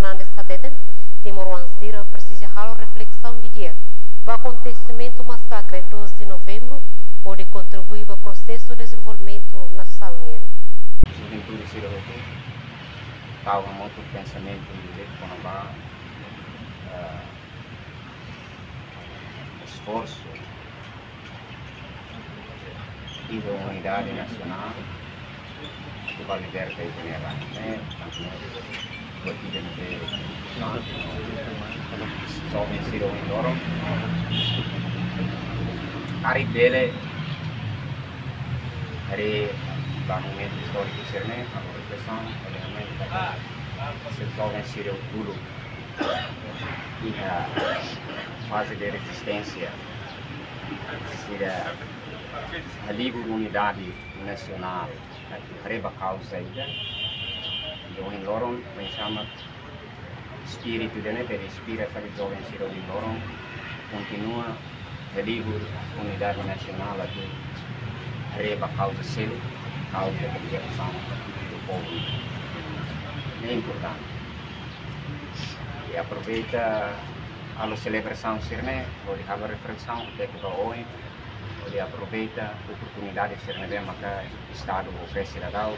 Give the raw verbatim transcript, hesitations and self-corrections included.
Fernandes hateten, timoroan sira presiza halo reflesaun didi'ak ba akontesimentu masakre doze de novembru, hodi kontribui ba prosesu dezenvolvimentu nasaun nian. Juventude sira hotu tau hamutuk pensamentu didi'ak kona-ba, eh, esforsu iha unidade nasionál atu ba liberta ita-nia rai. Ne'e, tantu ne'e, buat ida ne'ebé joven sira ohin loron, karik bele, haree ba momentu istóriku sira-ne'e, halo reflesaun, hodi aumenta, se joven sira uluk iha faze de rezisténsia, sira halibur unidade nasionál, atu haree ba kauza ida. Ohin loron, oinsá mak espíritu ida-ne'e bele inspira fali joven sira ohin loron kontinua halibur unidade nasionál atu haree ba kauza seluk, kauza libertasaun do povu. Ne'e importante. I aproveita halo selebrasaun sira-ne'e, hodi halo reflesaun, até ke ba oin, hodi aproveita oportunidade sira ne'ebé maka Estadu oferese daudaun,